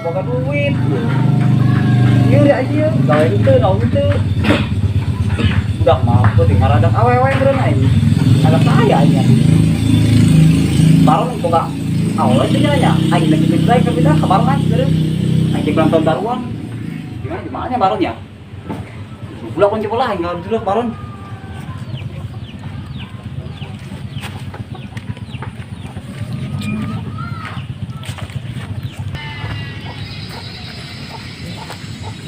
Boga duit. Ieu ya ieu, gawe henteu, naon henteu. Budak mah penting maradak awewe meureun aing. Agak saya aing. Baron boga awewe teh nya. Aing lagi lagi ke pindah ke baron aing meureun. Aing jeung ulang tahun baruan. Gimana gimana baron ya? Bulan kunci bola aing dulu baron.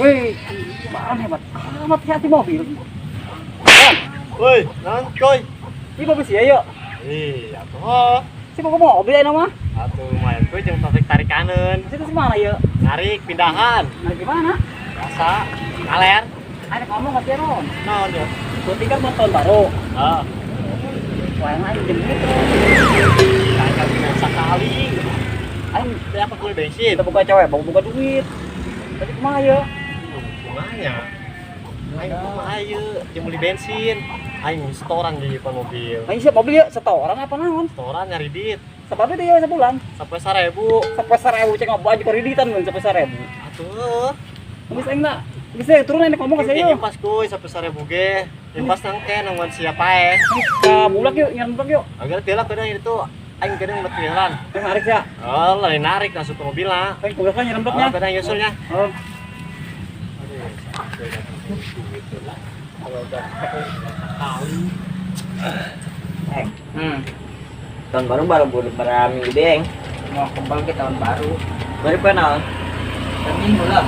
Wih, baron hebat amat ya di mobil. Baron, Woi, naon koy? ini mobil sih ayo. Ih, atuh. Si mau mobil ayo nama. Atuh lumayan kuy jeung tarik tarikaneun. Situ si mana ya? Narik pindahan. Nah gimana? Biasa. Kaler. Ada ngomong nggak sih Ron? Naon ya? Berarti kan mau tahun baru. Ah, Wah, yang lain jam gitu. kayak biasa kali. Aing Teh apa kuy bensin? kita buka cewek, bawa buka duit. Tadi kumaha ya? Kumanya. Aing kumaha ieu jeung beli bensin. Aing setoran di depan mobil. Aing siap mobil ya, setoran apa naon? Setoran nyari duit. Sepatu dia sebulan. Sampai 1000. Sampai 1000 cek ngobrol aja kreditan mun sampai 1000. Atuh. Geus aing lah. Geus ya turun aing ngomong ke saya. Impas kuy sampai 1000 ge. Impas nangke nungguan siapa eh. Ka bulak yuk, nyaran bulak yuk. Agar tila kadang itu aing kadang metilan. Aing narik ya. Oh, lain narik langsung ke mobil lah. Aing kuliah kan nyaran bulaknya. Oh, kadang nyusulnya. Oh. Tahun baru baru beberapa minggu deng. Mau kembali ke tahun baru. Baru kenal. Dan minggu lah.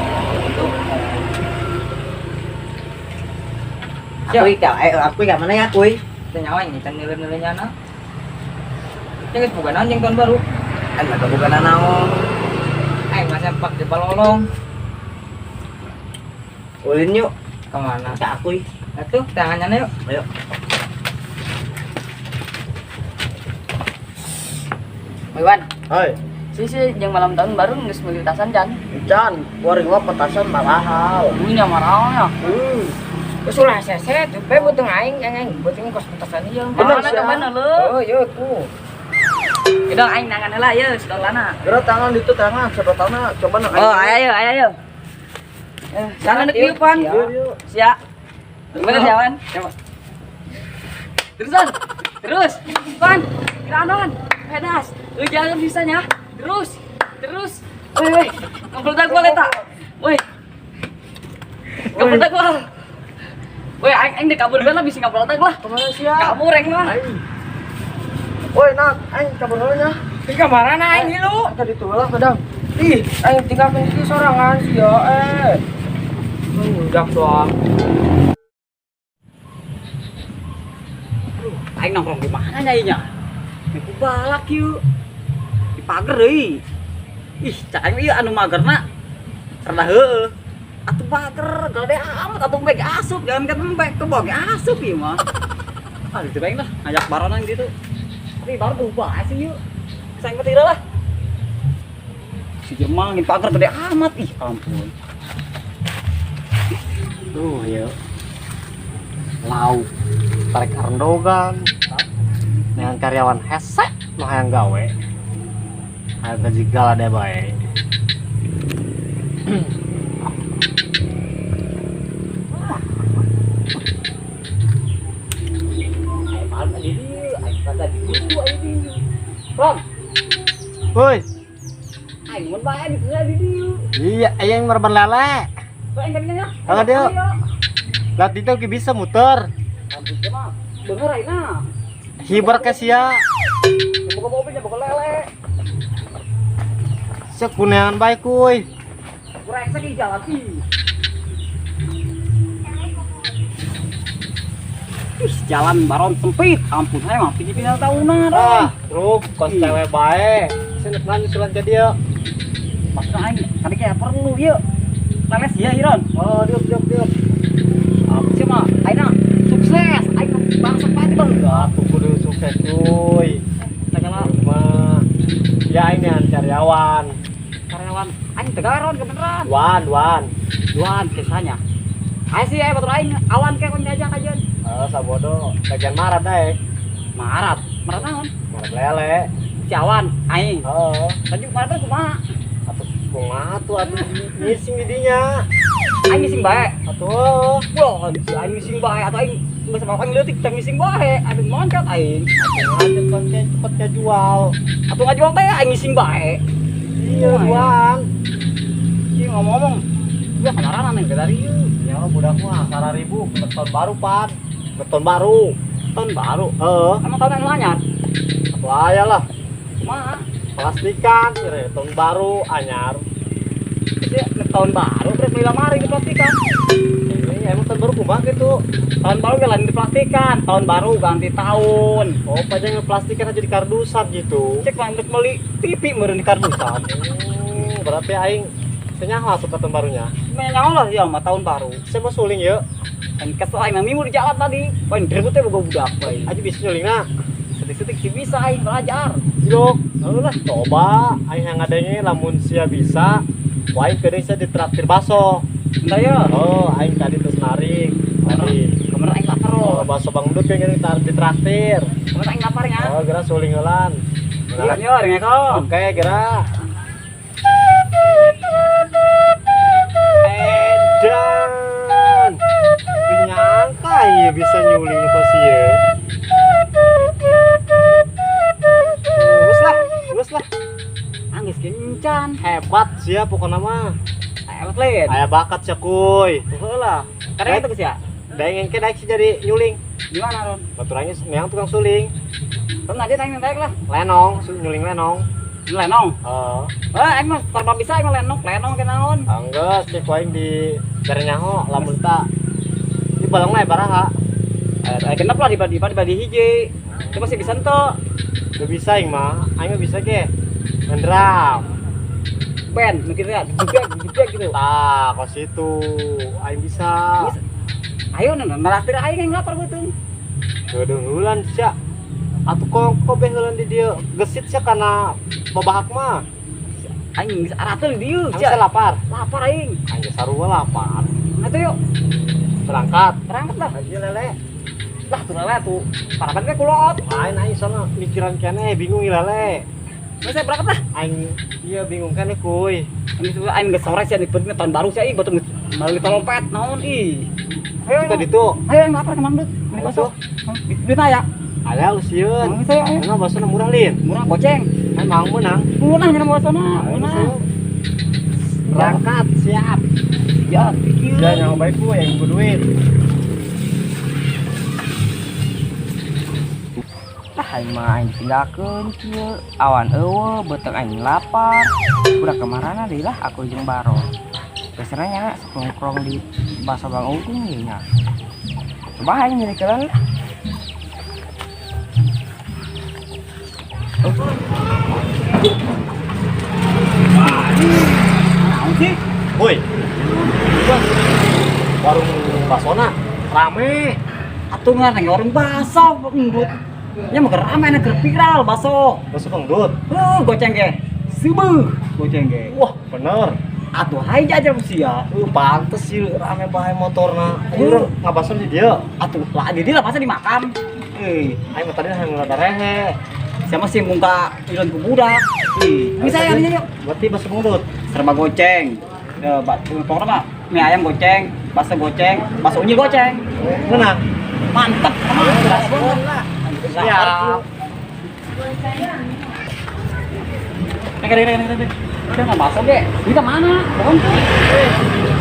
Aku ikan, aku ikan mana ya aku? Tanya ini kan nilai-nilainya na. Yang geus boga naon jeung tahun baru? Kan mah bukan naon. Aing mah sempak di balolong. Ulin yuk. Kemana? Ke aku. Atuh, tangannya yuk. Ayo. Iwan, Hai. sih yang malam tahun baru geus meuli tasan can. Can, waring mah petasan mahal. Dunya maralnya. Geus ulah sese, tuh pe butuh aing, aing aing butuh kos petasan ieu. Mana coba lu? Oh, yo tuh. Udah aing nangan heula ye sedolana. Gerak tangan itu tangan, sedotanna coba nang. Oh, ayo ayo ayo. Sana nek dieu pan. Sia. Gimana jalan? Coba. Terusan. Terus. Pan. Kiranon. Pedas. Lu jangan bisanya. Terus. Terus. Woi, woi. Ngabledak gua eta. Woi. Ngabledak gua. Woi, aing aing dikabur bae lah bisa ngabledak lah. Kemana sia? Kabur aing mah. Woi, nak, aing kabur heula nya. Di kamarana aing hilu. Tadi tuh lah kadang. Ih, aing tinggalkeun di sorangan sia eh. Udah doang. Aing nongkrong di mana nyainya? Di balak yuk. Di pagar deui. Ih, cak aing ieu anu magerna rada heueuh. Atuh pagar gede amat atuh bae asup, jangan kan bae ke bawah asup ieu mah. Ah, gitu bae lah, ngajak baronan gitu. Tapi baru berubah sih yuk. Saya mah tidak lah. Si Jerman di pagar gede amat, ih ampun. Tuh ya. Lauk tarik arendogan. Dengan karyawan hese mah hayang gawe. Hayang gaji gala deh bae. Aing malu di dieu, aing kata di dieu, aing di dieu. Ron, Woi, aing mun bae di dieu di dieu. iya aing merban lele. Aing kan nya. Kalau dia lah itu ki bisa muter. Ampun mah. Bener aing na. Hibar ke sia. Boga mobilnya boga lele. Sekunean bae kuy. Brengsek di jalan ih. Ih, jalan baron sempit. Ampun, saya mah pindah tahunan. Ah, truk kos cewek bae. Sini nyusulan ke dia. Maksudnya aing tadi kayak perlu yuk. Leles ya Iron. Oh, diuk diuk diuk. Aku sih mah aing mah sukses. Aing bangsa pati bang. Aku kudu sukses kuy. Segala Mah. Ya ini karyawan. karyawan aing tegaron kebeneran. Wan, wan. Duan kisahnya. Aing sih aing batur aing awan kayak kon jajak aja. Oh, sabodo. Bagian marat deh. Marat, marat naon? Marat lele. Si awan aing. Oh, Tadi marat kumaha? atau Kumaha tuh atuh ngising di dinya. Aing ngising bae. Atuh. Wah, aing ngising bae atuh aing geus sama aing leutik teh ngising bae. Aduh mangkat aing. Atuh konten cepet jual. Atuh ngajual teh aing ngising bae. Iya, duaan. Ieu ngomong-ngomong, gua kemana neng dari ieu? Ya budak mah 1.000 beton baru pan. Beton baru. Tahun baru. Heeh. Emang tahun anu anyar? Atuh aya lah. Kumaha? Plastikan, tahun baru anyar. Jadi tahun baru terus beli lamari di plastikan. Ini emang tahun baru kumaha gitu. Tahun baru gak lain di plastikan, tahun baru ganti tahun. Oh, pajang plastikan aja di kardusan gitu. Cek mah untuk beli TV meureun di kardusan. Berarti aing senyaho asup ke tahun barunya. Menyaho lah ya mah tahun baru. Saya mau suling yuk. Kan kesel aing mah minggu di jalan tadi. Poin ribut teh boga budak bae. Aja bisa nyuling nah. Setik-setik sih bisa aing belajar. Yok, lalu lah coba aing yang ngadenge lamun sia bisa, wah aing kedeung sia ditraktir baso. Bentar ya. Oh, aing tadi terus narik. Tadi. Kemarin aing lapar Oh, loh. baso Bang Dut kayak gini ditraktir. Kemarin aing lapar ya. Oh, geura suling heulan. Iya, iya, ringekong. Oke, geura. Edan. Nyangka iya bisa nyuling kok sih ya. Geus lah, geus lah. Angis kencan. Hebat sih ya pokoknya mah. Hebat lain. Aya bakat sih kuy. Heeh lah. Karena itu geus ya. Daeng engke daek sih jadi nyuling. Gimana, Ron? Baturangnya neang tukang suling. Ron aja aing daek lah. Lenong, nyuling lenong. Lenong. Heeh. Wah, aing mah serba bisa aing mah lenong, lenong ke naon. Anggeus cek aing di bere nyaho lamun tak di balong mah baraha. Eh, genep lah dibagi hiji. Itu masih bisa ento. Gak bisa aing mah, aing mah bisa ge. Ngendram. Band, nu kitu ya, jebek gitu. Tah, kos itu aing bisa. Bisa. Ayo nraktir aing yang lapar beuteung. Kedeung sia. Atuh kok beh heulan di dieu gesit sia kana babahak mah. Aing geus arateul di dieu Aing sia. sia lapar. Lapar aing. Aing ge sarua lapar. Atuh yuk, Berangkat. berangkat lah. Aja lele. Lah tuh lele tuh. Paraban ge kulot. Lain aing sono mikiran keneh bingung ieu lele. Geus saya berangkat lah. Aing iya bingung keneh kuy. Aing geus aing geus sore sia di tahun baru sia ih batur meuli trompet naon ih. Ayo Kita ditu. Ayo aing lapar ke Mang Dut. Beli bakso. Duit aya. Aya sieun. Mang saya ayo. Emang basona murah lin. Murah goceng. Aing mang meunang. Murah nya basona. Murah. Berangkat siap. Ya, kieu. Ya nyaho bae kuy aing butuh duit. Lah aing mah aing ditinggalkeun kieu. Awan eueuh beuteung aing lapar. Budak kamarana deui lah aku jeung Baron. Biasanya nya sok nongkrong di bakso Bang Ugung ieu nya. Coba aing nyerikeun lah. Naon sih? Woi. Warung basona rame. Atuh ngan warung bakso endut. Nya mah keur rame na keur viral bakso. Bakso Bang Dut. Heuh, goceng ge. Seubeut goceng ge. Wah, bener. Atuh hayu jajan sia. Pantes sih rame bae motorna. Ayo ngabaso di dieu. Atuh lah di dieu lah masa dimakan. Eh, Aing mah tadi hayang rada rehe. Siapa sih mungka ilon ku budak. Ih, bisa ya yuk. Berarti bakso Bang Dut. Serba goceng. Ya, pokoknya mah mie ayam goceng, bakso goceng, bakso unyil goceng. Menang. Mantep, mantep. Siap. Nih. Udah nggak bakso ge. Duitnya mana? Bohong tuh.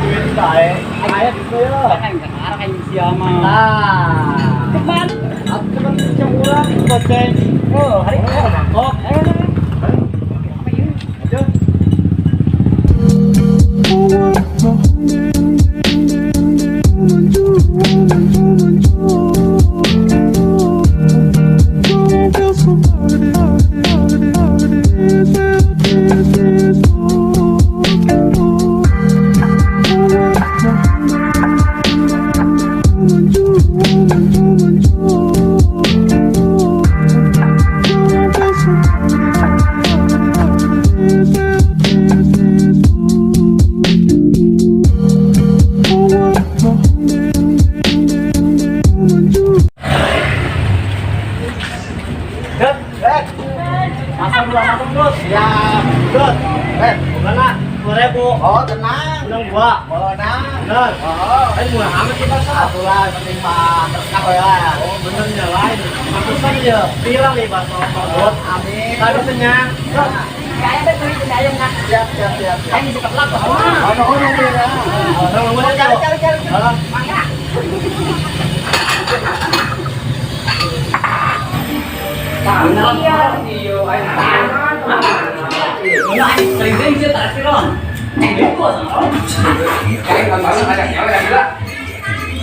Duit bae. Aya gitu ya. Kan ngarang aing sia mah. Nah. Cepat. Atuh kan bisa murah goceng. Oh, hari ini Mangkok. Ayo, ayo, ayo. Apa ieu? Ayo. Dut, bet. Masuk dulu, masuk terus. Siap. Dut, bet. Mana? 10.000. Oh, tenang. Menang gua. Menang. Bener. Oh, Aing murah amat sih bakso. atuh lah, penting mah berkah we lah. Oh, benernya lain. Pantesan ya viral nih bakso Togut. Amin. Tadi senyang. Kayaknya tuh itu ayam nah. Siap, siap, siap, siap. Aing bisa keblak kok. Oh, no, no, no, no. Oh, Cari, cari, cari. Mangga. Iya, iya, aing. Sering-sering sih tak Ron. Itu sama Ron. Aing kan banget ada nyawa dah gila.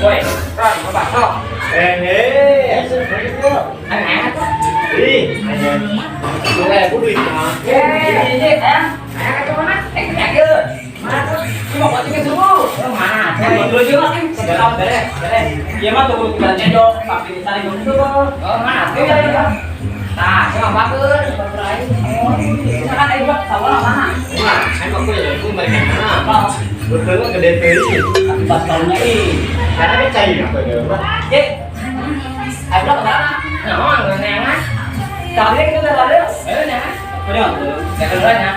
Woi, Ron, mau bakso. Eh, Aing enak tuh. Ih, ayam. 10.000 duit mah. Eh, ini ayam. Ayam ke mana? Eh, ke mana tuh? Cuma buat tiga subuh. Mana? Dulu juga kan segala beres, beres. Iya mah tunggu tinggal cendok, tapi di sana dulu. Oh, mana? Iya, iya. Tah, cuma bagus. Misalkan aing buat sama mana? Wah, aing mah kuy, kuy mereka mana? Betul gede teuing. Pas tahunnya ih. Karena kan cair apa ya, Pak? Ye. Aing buat kemana? Nah, ngenengan. Kali kita udah ada. Eh, nah. Udah. Ya keduanya.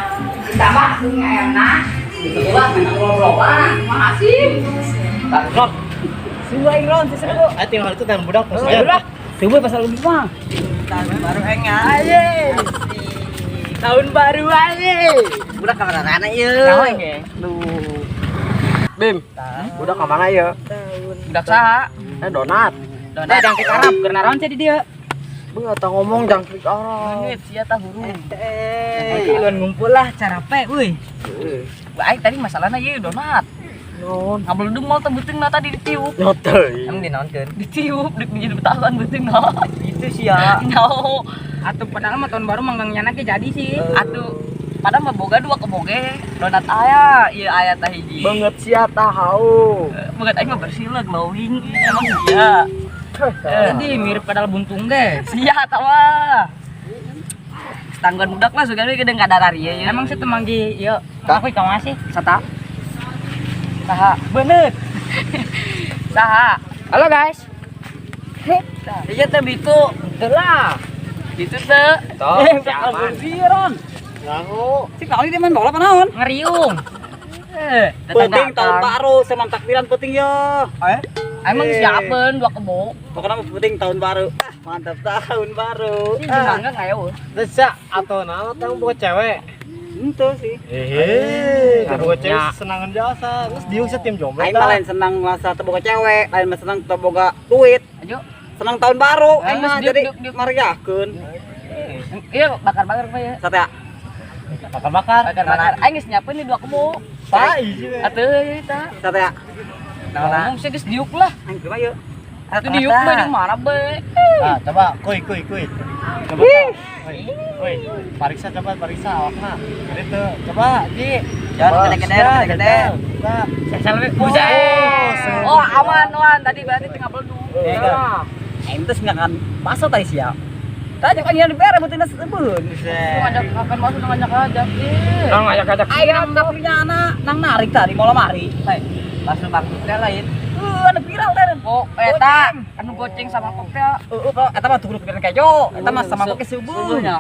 Ditambah sing enak. Setelah main ngobrol-ngobrol. Makasih. Ron. Suwe Ron, sih seru. Ayo tinggal itu dan budak Udah. Suwe pasal lebih mah. Tahun baru enggak. Aye. Tahun baru aye. Budak kamar anak ieu. Naon ge? Bim, udah ke mana ya? Budak saha? Eh, donat. Donat jangkrik Arab, keur naraon jadi dia. Bu, atau ngomong jangkrik Arab. Leungit sia tah hurung. Oke, luan ngumpul lah cara pe euy. Aing tadi masalahnya ieu donat. Non. Ngabeludung mal teh beuteungna tadi ditiup. Nyote. Emang dinaonkeun? Ditiup, dek jadi betahuan beuteungna. Itu sih ya. No. Atuh padahal mah tahun baru manggang nyana ge jadi sih. Atuh padahal mah boga dua keboge. Donat aya, ieu aya tah hiji. Banget sia tahu. Banget aing mah bersih lah glowing. Emang iya. Jadi mirip kadal buntung ge. Sia tah mah. Tangguan budak lah sugan we gede kadarar ieu. Emang sih temang di ieu. Aku ikan masih. Sata. Saha? Bener. Saha? Halo guys. Iya teh bitu. Teu lah. Itu teh. Eh, bakal bersih Ron. Ngaku. Si kali dia main bola apa naon? Ngeriung. Penting tahun baru, semam takbiran penting ya. Emang siapeun dua kebo? Pokoknya mah penting tahun baru. Ah, mantap tahun baru. Sih mangga ngayo. Terus ya, atau naon tang boga cewek. Itu sih. Hehe, boga cewek senangan jasa. Terus diuk sih tim jomblo. Aing mah lain senang masa teu boga cewek, lain mah senang teu boga duit. Ayo. Senang tahun baru, aing mah Geus, jadi diuk, diuk, diuk. mariahkeun. Iya bakar-bakar apa ya? Sate ya. Bakar-bakar. Bakar-bakar. Aing geus nyiapin nih dua kebo. Tai sih. Atuh eta. Sate ya. Ngomong sih geus diuk lah. Aing coba yuk. Atuh diuk bae di mana bae. Ah, coba kuy kuy kuy. Coba. Kuy. Kuy. Pariksa coba pariksa awakna. Gede tuh. Coba, Ji. Jangan gede-gede, gede-gede. Coba. Buset. Oh, aman wan tadi berarti tinggal beleduk. Iya. Aing teh nggak kan bakso tadi siap. Tadi kan yang dibere beuteuna sebeun. Lu ngajak makan bakso ngajak-ngajak. Ih. Nang ngajak-ngajak. Aing nang punya anak nang narik tadi mau lemari. Bakso bakso teh lain. Anu viral teh. Oh, eta anu goceng sama koktel. Heeh, kalau eta mah tuh pikiran kejo, eta mah sama koke subuh. Subuhnya.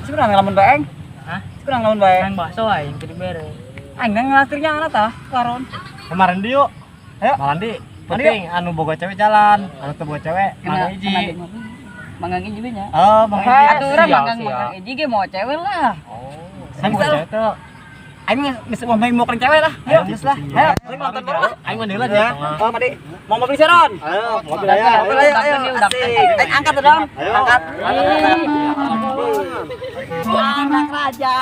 Sebenarnya ngelamun bae aing. Hah? Sebenarnya ngelamun bae. Main bakso aing teu dibere. Aing nang ngelakirnya anak tah, karon. Kemarin di yuk. Ayo. Malan di. Penting anu boga cewek jalan, anu teu boga cewek mangga hiji. Manggang hiji nya. Oh, mangga hiji. Atuh urang manggang manggang hiji ge mau cewek lah. Saya boga cewek tuh. Aing geus mau main mau cewek lah. Ayo, geus lah. Ayo, aing nonton bareng lah. Aing mah deula ya. Oh, mandi. Mau mobil Seron? Ayo, mobil ayo. Mobil ayo, ayo. Asik. Aing angkat dong. Ayo. Angkat. Anak raja.